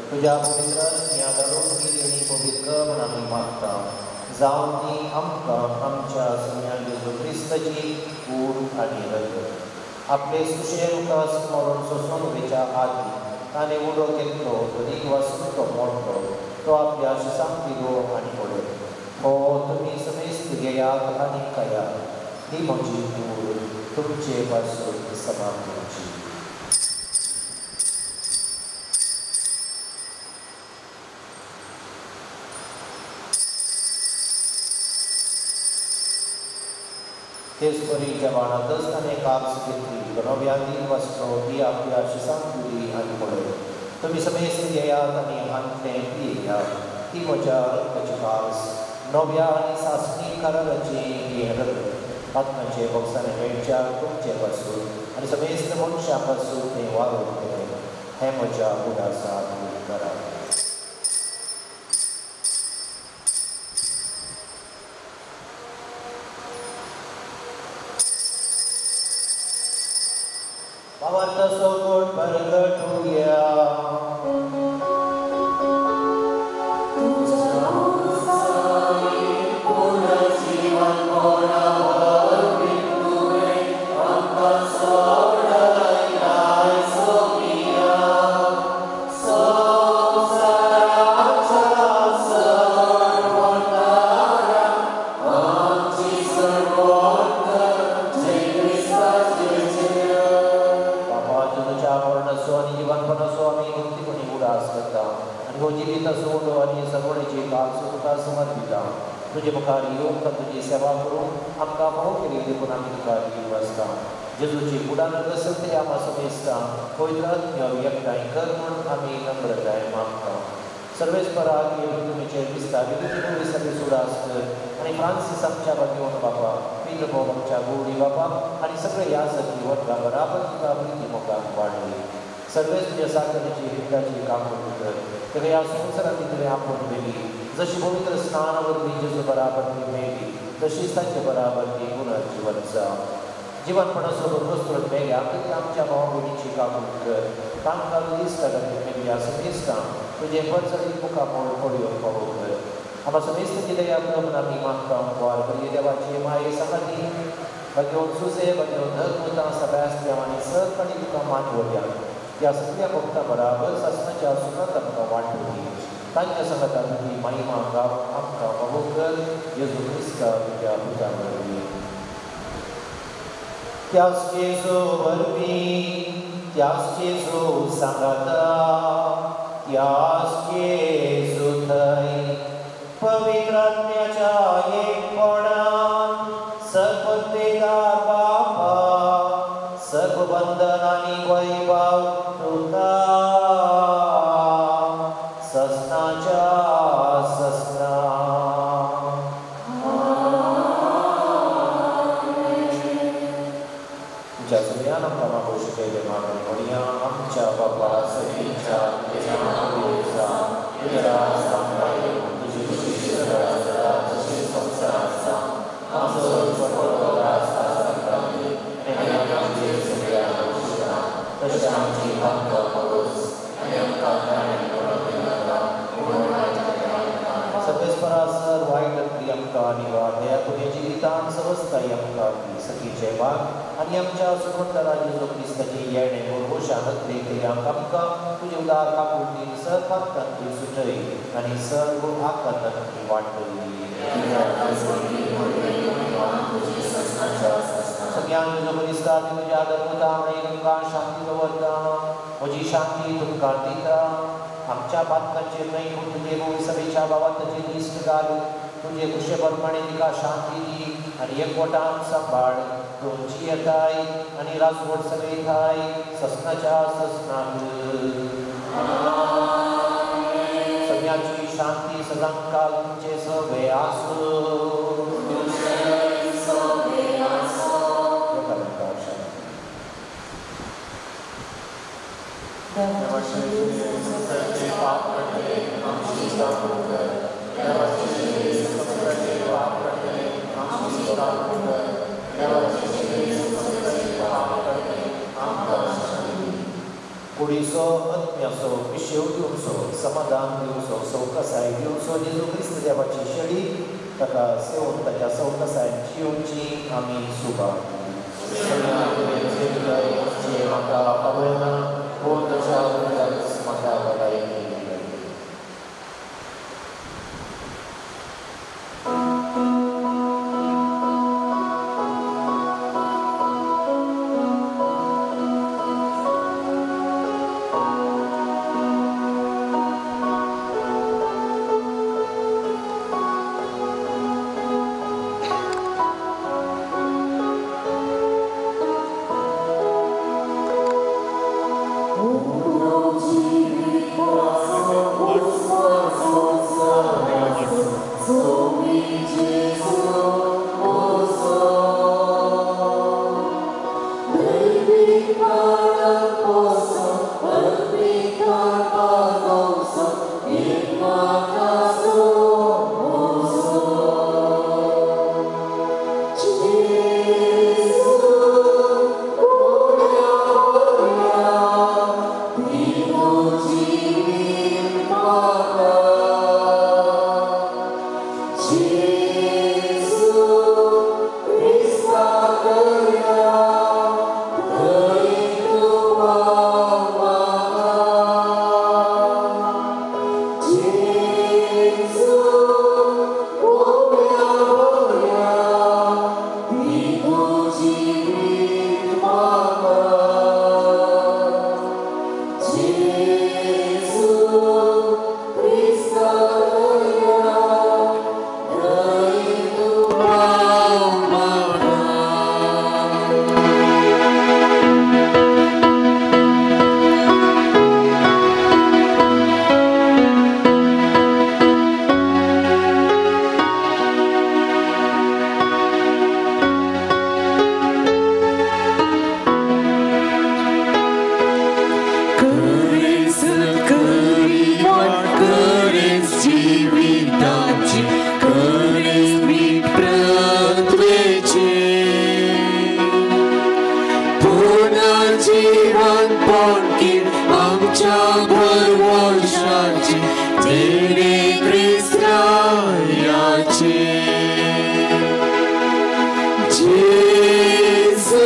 तुज्या पवित्र आत्म्या धाडून ही देणी पवित्र म्हण आमी मागता. जावन ती आमकां आमच्या सोन्या जेजू क्रिस्ताची कूड आनी रगत. आपले सुशेन कस मरण सोंसून वेच्या आदीं ताणें उडो घेतलो, दीग वासून तो मोडलो, तो आपल्या शिसांक दिलो आनी पडलो, हो तुमी समेस्त घेयात आनी खायात, ही म्हजी कूड तुमचे पासून समाप्त जावची. तेच परी जेवणातच ताणें काप्स घेतली, नव्या तीन वाचलो, ती आपल्या शिसांक दिली आनी पळय, तुमी समेस्त घेयात आनी हांतलें पियेयात, ती म्हज्या रक्ताची कास, नव्या आनी सासणी कराराची हें रगत. आत्म्याचे बक्षाने मेळच्या तुमचे पासून आनी समेस्त मनशां पासून तें वालोर केलें. हें म्हज्या उडासाक करात. भावार्थाचो गोड परगटुया. तुजे मुखार येवन तुजी सेवा करूंक आमकां फावो केली देखून आमी तुका दिवसता. जेजूची कुडान कसते आमा समेस्ता पवित्र आत्म्या एकठांय कर म्हूण आमी नम्रताय मागता. सर्वेस्पराक हे तुमीचेर दिसता विधी सगळे सुडास कर आनी फ्रांसीस आमच्या बागेवन बापा, पित्र पौल आमच्या गोडी बापा आनी सगळे ह्या सगळी वटरा बराबर तुका प्रिती मोगाक वाडली. सर्वेच तुज्या साकरीची हिताची कामून कर, तेका ह्या संवसारांत तुवें आपोवन मेली, जशी पवित्र स्नान वरवीं जेजू बराबर ती मेली तशीच ताचे बराबर ती पुनर्जिवन जावं. जिवनपणाचो वस्तू मेल्या तरी आमच्या भाव भयणीची कामून कर, तांकां इश्टागती मेल्या समेस्तां तुजें परचडीत मुखामोळ पळोवन पावो कर. आमकां समेस्त दया प्रभून आमी मागता वार बरी देवाची माये सांगाती भगेवन सुजे भगेवन धर्मतां सबास्त्यांव आनी सहकाणी तुका मानवल्या त्या सगळ्या भक्ता बराबर सासणाच्या सुखांत आमकां वांटली. तांच्या सांगाता तुजी महिमा गांव आमकां फावो कर जेजू क्रिस्ता तुज्या पुता वरवीं. त्याच जेजू वरवीं, त्याच जेजू सांगाता, त्याच जेजू थंय पवित्र आत्म्याच्या एकपणान सर्वतेदार बापा सर्व बंधन आनी वैभव तुका ससनाच्या ससना. तुमच्या सगळ्यान आमकां मागूंक शिकयलें मागून म्हणया, आमच्या बापा सगळींच्या तुजें नांव पवित्र जावं, तुजें राज आमकां येवं, तुजी इच्छा स्वर्गांत जाता तशी संवसारांत जावं. आमचो दिसपट्टो घास आज आमकां दी आनी आमचे सगळ्यांक बक्षिता तशें आमची पातकां पळोस आनी आमकां न्यायान पडोवंक दिनाका, पूण वायटांतल्यान. सर्वेस्परा सर वायट ती आमकां निवार, दया तुजें जिवितान सवस्ताय आमकां दी, सखीचें वाग आनी आमच्या सुगंधरा जेजू क्रिस्ताची येणें भरवशान अत्रेकयांक आमकां तुजें उदार काकुळटीन सर पातकांतली सुटय आनी सर्व आकांतांतली वाटली. सगळ्यांक जेजू क्रिस्ता तुज्या धर्मता आनी तुमकां शांती दवरता, म्हजी शांती तुमकां दिता. आमच्या पातकांचेर न्हय पूण तुजे भोव सभेच्या बाबांताची दिश्ट घाल, तुजे खुशे प्रमाणे तिका शांती दी आनी एकवटान सांबाळ. तूं जियेताय आनी राजवट सगळेताय ससनाच्या ससनाक. सगळ्यांची शांती सदांकाल तुमचे सगळे आसूं. देवाचे पाप पडले आमची काकूट कर, देवाचे संवसाराचे पाप पडले आमची काकूट कर, देवाचे संवसाराचे पाप पडले आमकां शांती दी. कुडीचो आत्म्याचो विशेव दिवचो, समाधान दिवचो, सवकसाय दिवचो जेजू क्रिस्त देवाची शेळी ताका सेवन ताच्या सवकसायन जियोवची आमी सुबा. म्हाका पावयना पूण तुज्या उदकांत म्हाका भलायकी मेळ्ळी. Oh, जिविताची करेस पृथ्वेची पुनर्जीवन पोटकी आमच्या भरवशाची तेरे क्रिस्तायाचे जेजू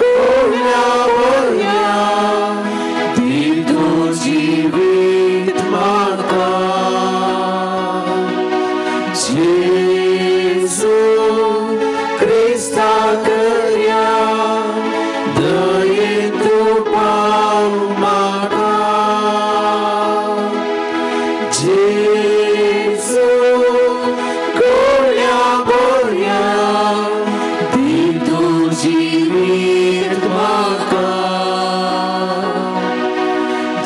कोल्या वरया दी तूं जिवीत म्हाका जेजू क्रिस्ता करया दयेन तूं पाव म्हाका जेजू कोल्या वरया दी तूं जिवीत म्हाका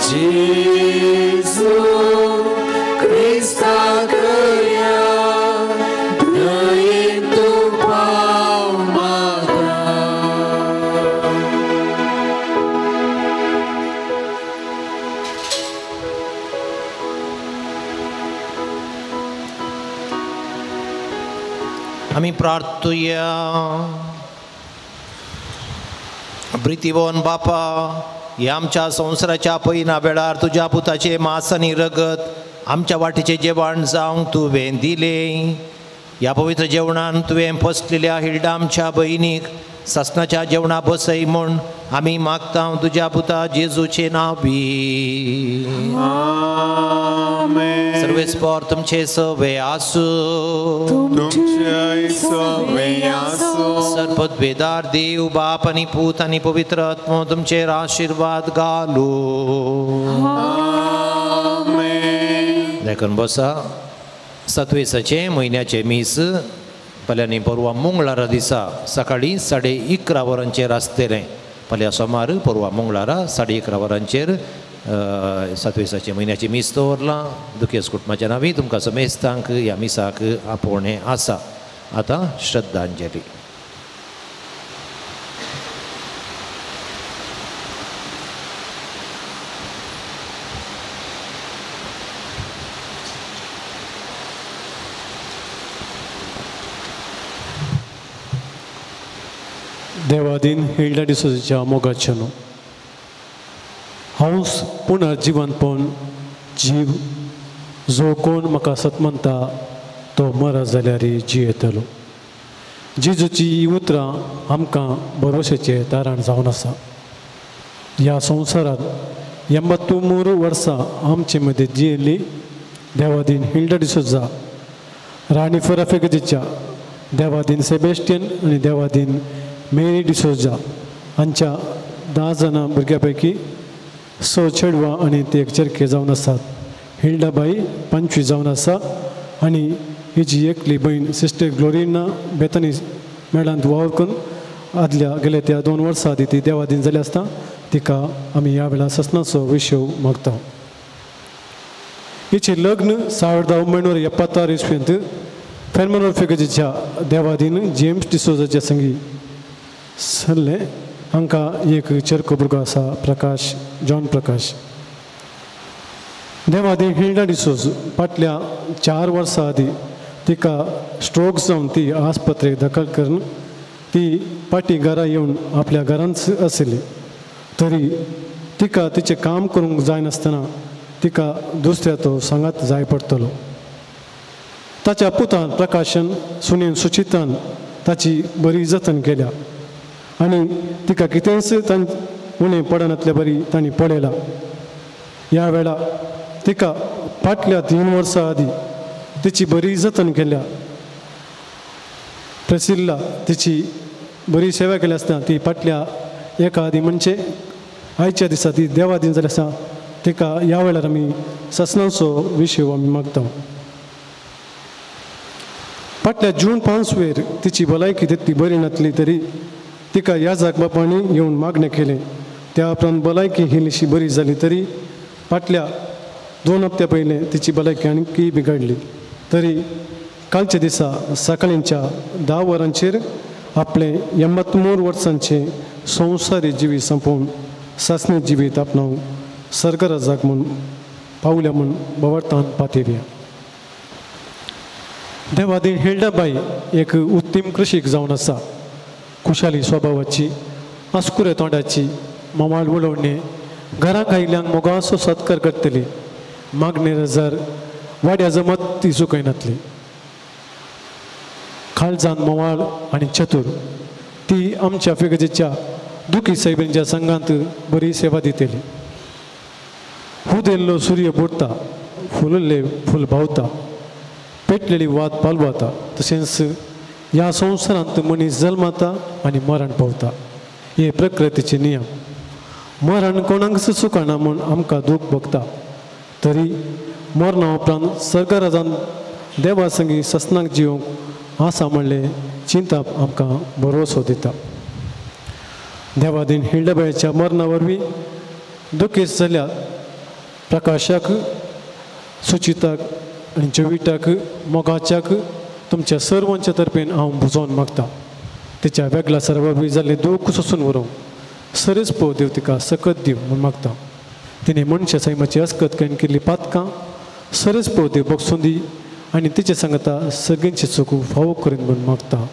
जेजू क्रिस्ता करया दयेन तूं पाव म्हाका. आमी प्रार्थुया. प्रितीवन बापा, ह्या आमच्या संवसाराच्या पयना वेळार तुज्या पुताचें मांस आनी रगत आमच्या वाटेचें जेवण जावंक तुवें दिलें. ह्या पवित्र जेवणान तुवें फसलेल्या हिल्डा आमच्या भयणीक सासणाच्या जेवणा बसय म्हूण आमी मागता तुज्या पुता जेजूचें नांव बी. सर्वेस्पर तुमचे सवे आसूं. तुमचेय सवे आसूं. सर्वपदवेदार देव बाप आनी पूत आनी पवित्र आत्मो तुमचेर आशिर्वाद घालूं. देखून बसा. सतवेसाचें म्हयन्याचें मीस फाल्यांनी परवा मंगळारा दिसा सकाळीं 11:30 वरांचेर आसतलें. फाल्यां सोमार परवा मंगळारा 11:30 वरांचेर सतवेसाचें म्हयन्याचें मीस दवरलां. दुखेस कुटुंबाच्या नांवी तुमकां समेस्तांक ह्या मिसाक आपोवणें आसा. आतां श्रद्धांजली. देवादीन हिल्डा डिसोजाच्या मोगाचें न्हू हांव पुनर्जिवनपण जीव जो कोण म्हाका सत म्हणटा तो मरत जाल्यार जियेतलो. जेजूची ही उतरां आमकां भरवशाचें तारण जावन आसा. ह्या संवसारांत 83 वर्सां आमचे मदीं जियेल्ली देवादीन हिल्डा डिसोजा, राणी फराफेगजीच्या देवादीन सेबेस्टियन आनी देवादीन मेरी डिसोजा हांच्या 10 जाणां भुरग्यां पैकी 6 चेडवां आनी ते एक चेरके जावन आसात. हिल्डाबाई 25 जावन आसा आनी हिजी एकली भयण सिस्टर ग्लोरिना बेतनी मेळांत वावर करून आदल्या गेल्या त्या 2 वर्सां आदी ती देवादीन जाली आसता. तिका आमी ह्या वेळार ससनाचो विशय मागता. हिचें लग्न 1976 इसवेंत फेर्मनोर फिगजीच्या देवादीन जेम्स डिसोजाच्या संगी सल्ले. हांकां एक चेरको भुरगो आसा, प्रकाश, जॉन प्रकाश. देवादीन हिल्डा डिसोज फाटल्या 4 वर्सां आदीं तिका स्ट्रोक जावन ती आस्पत्रेक दाखल करून ती फाटीं घरा येवन आपल्या घरांत आशिल्ली. तरी तिका तिचें काम करूंक जायनासतना तिका दुसऱ्या तो सांगात जाय पडटलो. ताच्या पुतान प्रकाशन, सुनेन सुचितान ताची बरी जतन केल्या आनी तिका कितेंच उणें पडनातले बरी तांणी पळयलां. ह्या वेळार तिका फाटल्या 3 वर्सां आदीं तिची बरी जतन केल्या. प्रसिल्ला तिची बरी सेवा केली आसतना ती फाटल्या एका आदीं म्हणजे आयच्या दिसा ती देवादीन जाली आसतना तिका ह्या वेळार आमी ससनाचो विशय आमी मागता. फाटल्या जून 5 वेर तिची भलायकी तितली बरी नासली तरी तिका ह्या जागबापांनी येवन मागणें केलें. त्या उपरांत भलायकी इल्लीशी बरी जाली तरी फाटल्या 2 हप्त्या पयलें तिची भलायकी आणखी बिगडली. तरी कालच्या दिसा सकाळींच्या 10 वरांचेर आपले 83 वर्सांचे संवसारी जिवीत सोंपोवन सासणी जिवीत आपणावन सरकारा जाग म्हूण पावल्या म्हूण बवरतान पातेवया. देवादीन हिल्डाबाई एक उत्तीम कृशीक जावन आसा. खुशाली स्वभावाची, आस्कुरे तोंडाची, मवाळ उलोवणे, घराक आयिल्ल्यांक मोगाचो सत्कार करतली, मागणे रजार वाड्या जमत ती चुकयनातली. काळजान मवाळ आनी चतूर ती आमच्या फिगजेच्या दुखी सायबींच्या संघांत बरी सेवा दितली. हुदेल्लो सूर्य बुडटा, फुलल्ले फूल भावता, पेटलेली वात पालवाता, तशेंच ह्या संवसारांत मनीस जल्माता आनी मरण पावता. हे प्रकृतीचे नियम. मरण कोणाकच चुकना म्हूण आमकां दूख भोगता, तरी मरणा उपरांत सरकारान देवा संगी ससनाक जिवंक आसा म्हणलें चिंताप आमकां भरवसो दिता. देवादीन हिल्डाबायच्या मरणा वरवीं दुखेस्त जाल्या प्रकाशाक, सुचिताक आनी जविटाक, मोगाच्याक तुमच्या सर्वांच्या तर्फेन हांव बुजोवन मागता. तिच्या वेगळ्या सर्वा जाल्लें दूख सोसून व्हरूंक सरेच पो देव तिका सकत दिव म्हूण मागता. तिणें मनशा सैमाची अस्कत करून केल्ली पातकां सरेच पो देव बगसून दी आनी तिचे सांगता सगळ्यांची चुकू फावो करीन म्हूण मागता.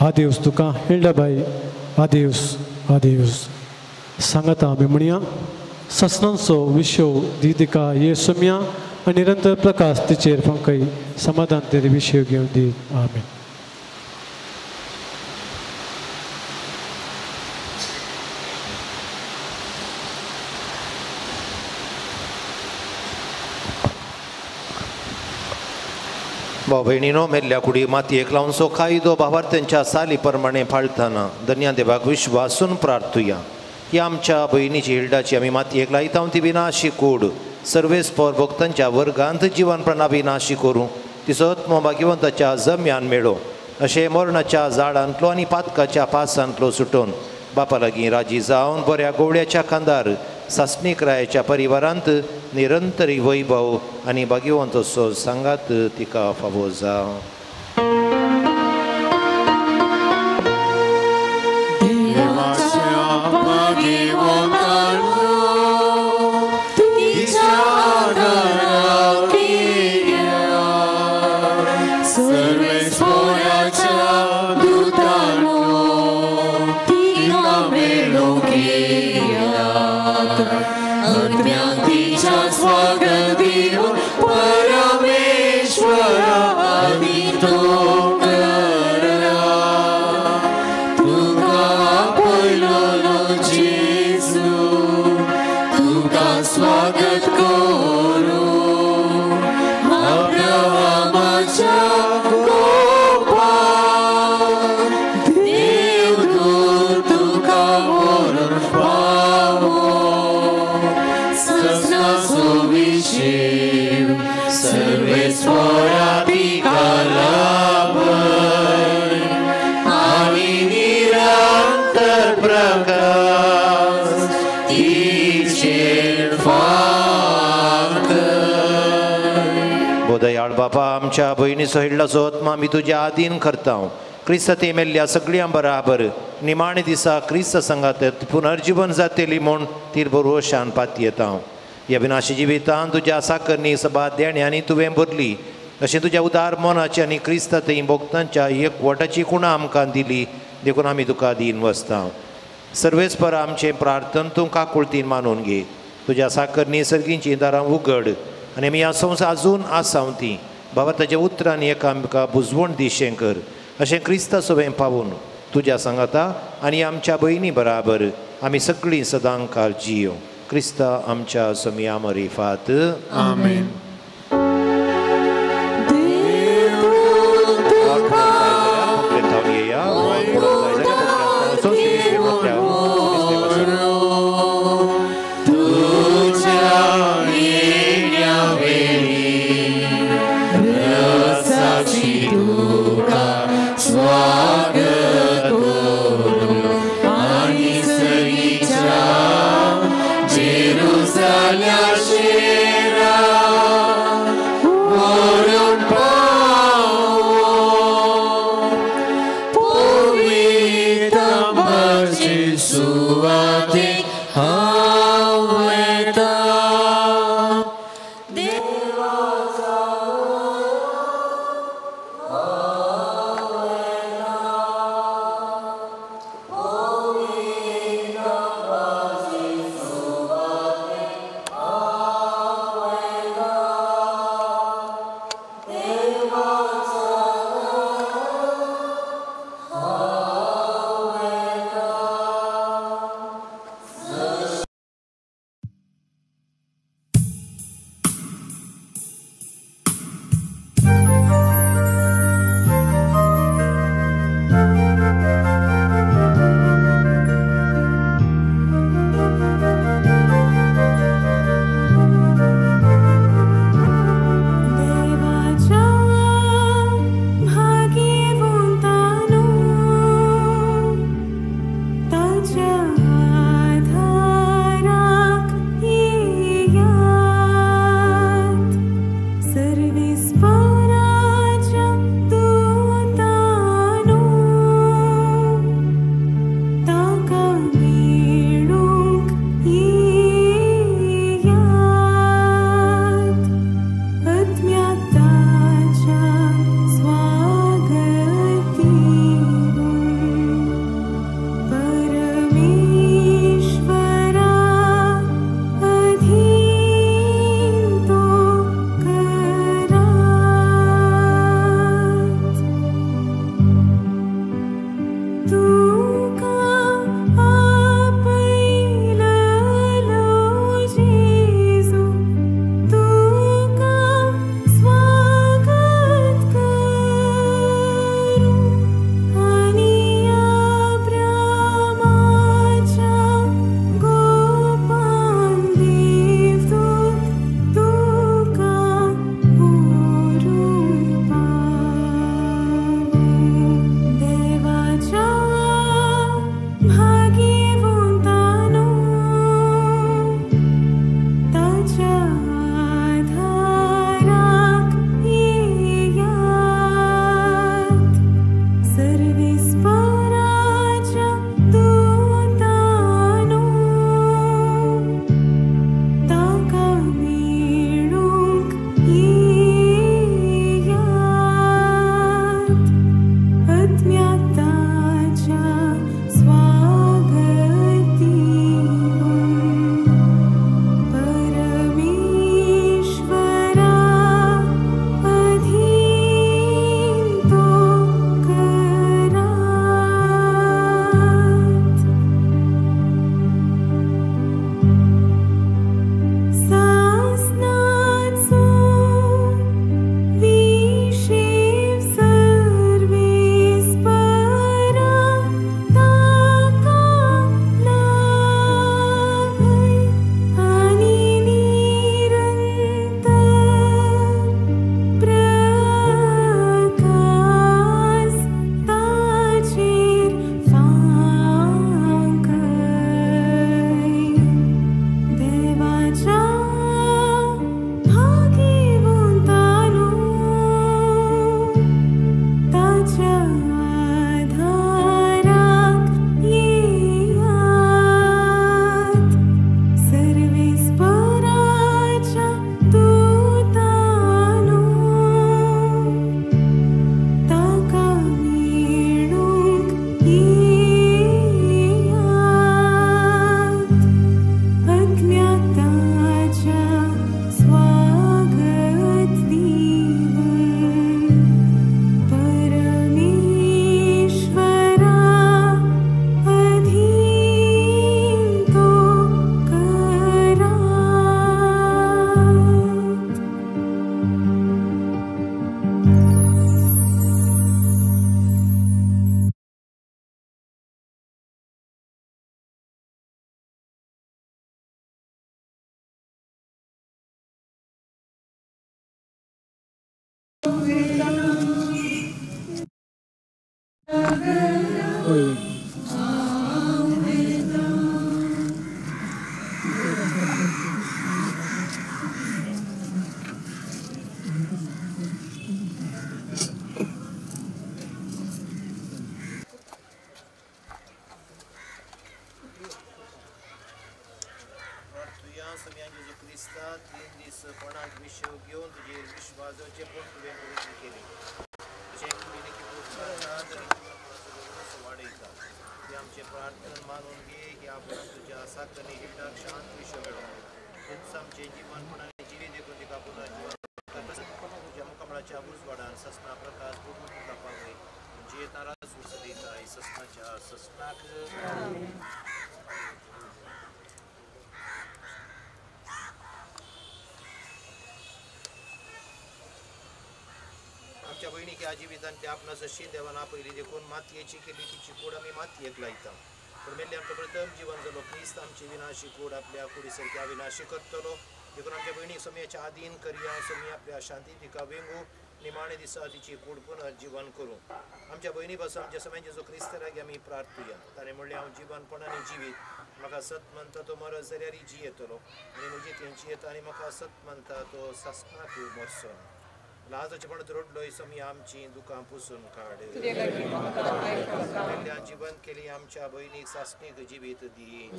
आदेवस तुका हिल्डाबाई, आदेवस, आदेवस. सांगता आमी म्हणया ससनांचो विशव दी तिका ये सुम्या आनी निरंतर प्रकाश तिचेर फांकय समाधान तेरे विशय घेवन दी. आमेन. भाव भयणीनो, मेल्ल्या कुडी मातयेक लावचो कायदो भावार्थ्यांच्या साली प्रमाणे पाळतना धन्या देवाक विश्वासून प्रार्थुया. ही आमच्या भयणीची हिल्डाची आमी मातयेक लायता ती विनाशी कूड सर्वेस्पर भक्तांच्या वर्गांत जिवन प्रणा विनाशी करूं, तिचो आत्मो भाग्यवंताच्या जम्यान मेळो, अशें मरणाच्या झाडांतलो आनी पातकाच्या पासांतलो सुटून बापा लागीं राजी जावन बऱ्या गोवळ्याच्या खांदार सासणीक रायाच्या परिवारांत निरंतरी वैभव आनी भाग्यवंत असो सांगात तिका फावो जावं. बापा, आमच्या भयणीचो हिल्डाचो आत्मा आमी तुज्या आदीन करता. क्रिस्त ते मेल्ल्या सगळ्यां बराबर निमाणे दिसा क्रिस्त संगात पुनर्जीवन जातेली म्हूण ती भरवशान पातयेता. ह्या विनाशी जिवितान तुज्या साकरणी सभा देण्यांनी तुवें भरली, अशें तुज्या उदार मनाची आनी क्रिस्त थंय भक्तांच्या एकवटाची कुणां आमकां दिली, देखून आमी तुका दीन वसता. सर्वेस्पर आमचें प्रार्थन तूं काकुळतीन मानून घे. तुज्या साकरणी सर्गींचीं दारां उगड आनी आमी ह्या संवसार अजून आसाव ती बाबा ताच्या उतरान एकामेका बुजवण दिशें कर, अशें क्रिस्ता सवें पावून तुज्या सांगाता आनी आमच्या भयणी बराबर आमी सगळीं सदांकाळ जियो. क्रिस्ता आमच्या समिया मरिफात. आमेन. Jerusalem, देवाच्या घेवन तुजेर विश्वास दवरचें पूण तुवें पवित्र केली. तुजें कुडीन वाडयता. ती आमचें प्रार्थना मानून घे की आपण तुज्या साकरणी हिल्डाक शांत विश्व मेळो. तूंच आमचें जिवनपण आनी जिवीत देखून तिका पुनर्जीवन तुज्या मुखामळाच्या उजवाडान ससना प्रकाश भोगून तुका पावय. जियेता राजू सदयताय ससनाच्या ससनाक. आमच्या भयणीक ह्या जिवितान त्या आपणास अशी देवान आपयली देखून मातयेची केली तिची कूड आमी मातयेक लायता. पूण मेल्ले आमकां प्रथम जिवन जालो क्रिस्त आमची विनाशी कूड आपल्या कुडी सारक्या विनाशी करतलो. देखून आमच्या भयणीक सोमयाच्या आदीन करया. सोमी आपल्या शांती तिका वेंगू निमाणे दिसा तिची कूड पुनर्जीवन करूं. आमच्या भयणी पासून आमच्या समयान जेजू क्रिस्त लागीं आमी प्रार्थुया. ताणें म्हणलें हांव जिवनपण आनी जिवीत. म्हाका सत मानता तो मरत जाल्यार जियेतलो आनी म्हजी थंय जियेता आनी म्हाका सत मानता तो सासणाक मरचो ना. लाजाचें पण रडलोय समी आमची दुकां पुसून काड. मेल्ल्यान जिवन केली आमच्या भयणीक सासणीक जिवीत दी.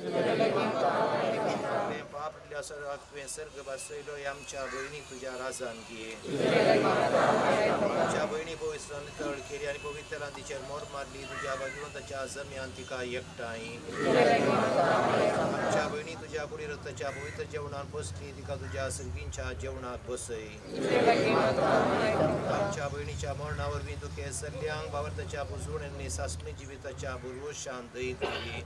तुवें पाप सराक तुवें सर्ग भासयलो आमच्या भयणीक तुज्या राजान घे. आमच्या भयणी पवित्र नितळ केली आनी पवित्रान तिचेर मोर मारली. तुज्या भाग्यवंताच्या जम्यान तिका एकठांय. आमच्या भयणी तुज्या कुडी रक्ताच्या पवित्र जेवणान पोसली. तिका तुज्या सर्गींच्या जेवणाक बसय. आमच्या भयणीच्या मरणा वरवीं तुके सल्ल्यांक बावरताच्या पुजवण आनी सासणी जिविताच्या भरवशान दयत दिली.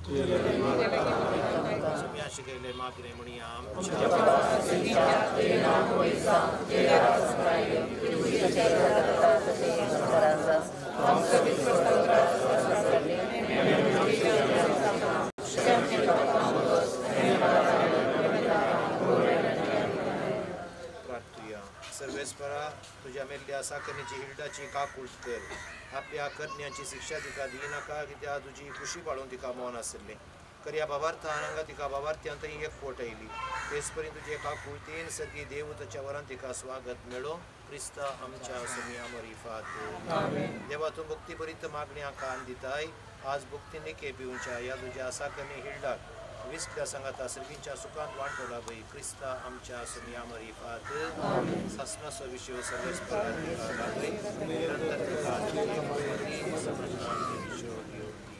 सुम्या शिकयले मागणें म्हणया आमच्या प्रार्थुया. सर्वेस्परा तुज्या मेल्ल्या साकरणीची हिल्डाची काकूट कर. आपल्या करण्याची शिक्षा तिका दिनाका कित्याक तुजी खुशी पाळून तिका मौन आसलें. करया बाबार्थान हांगा तिका बाबार्थ्यान थंय एक पोट आयली. तेच परी तुजे काकुळतीन सगळी देवताच्या वरान तिका स्वागत मेळो. क्रिस्ता आमच्या समिया मरिफात. देवा तूं भक्ती बरीत मागण्या कान दिताय. आज भक्ती निके पिवच्या ह्या तुज्या साकरणी हिल्डाक विसल्या सांगाता सर्गींच्या सुखांत वांटो लाभय. क्रिस्ता आमच्या समिया मरिफात. सासनाचो विशय सर्वेस्परा तिका लाभय. निरंतर तिका विशय घेवती.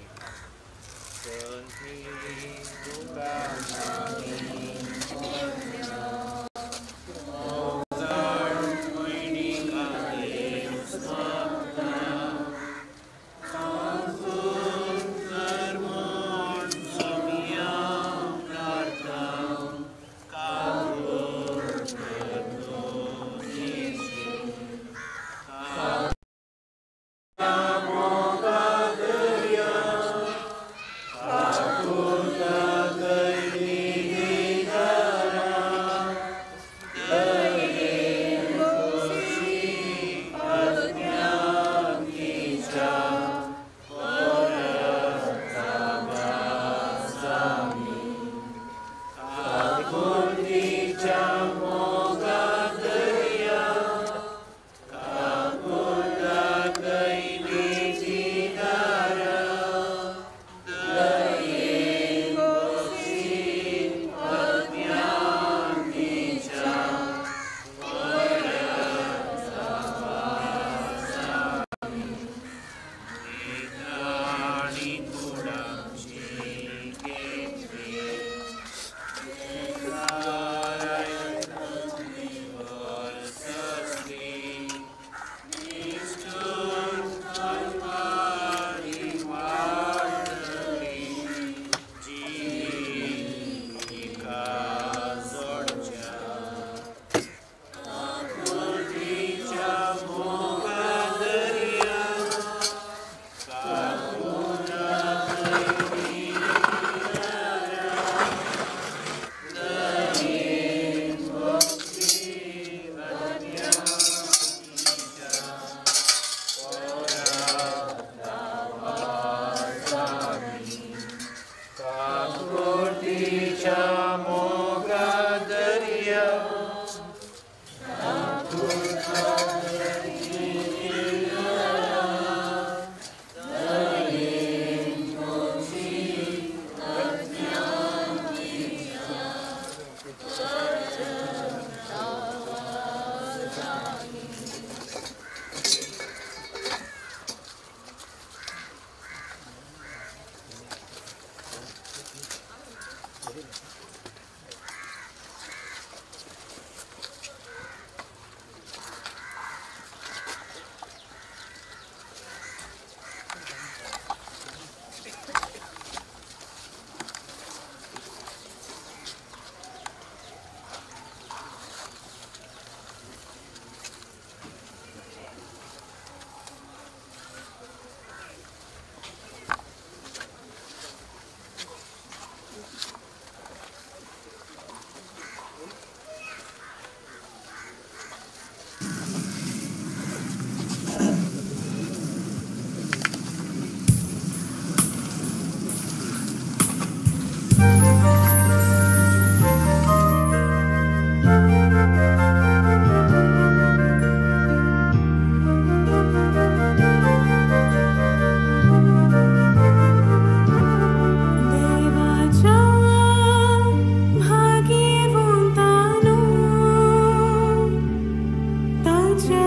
देवाच्या भागीवंतानो, ताच्या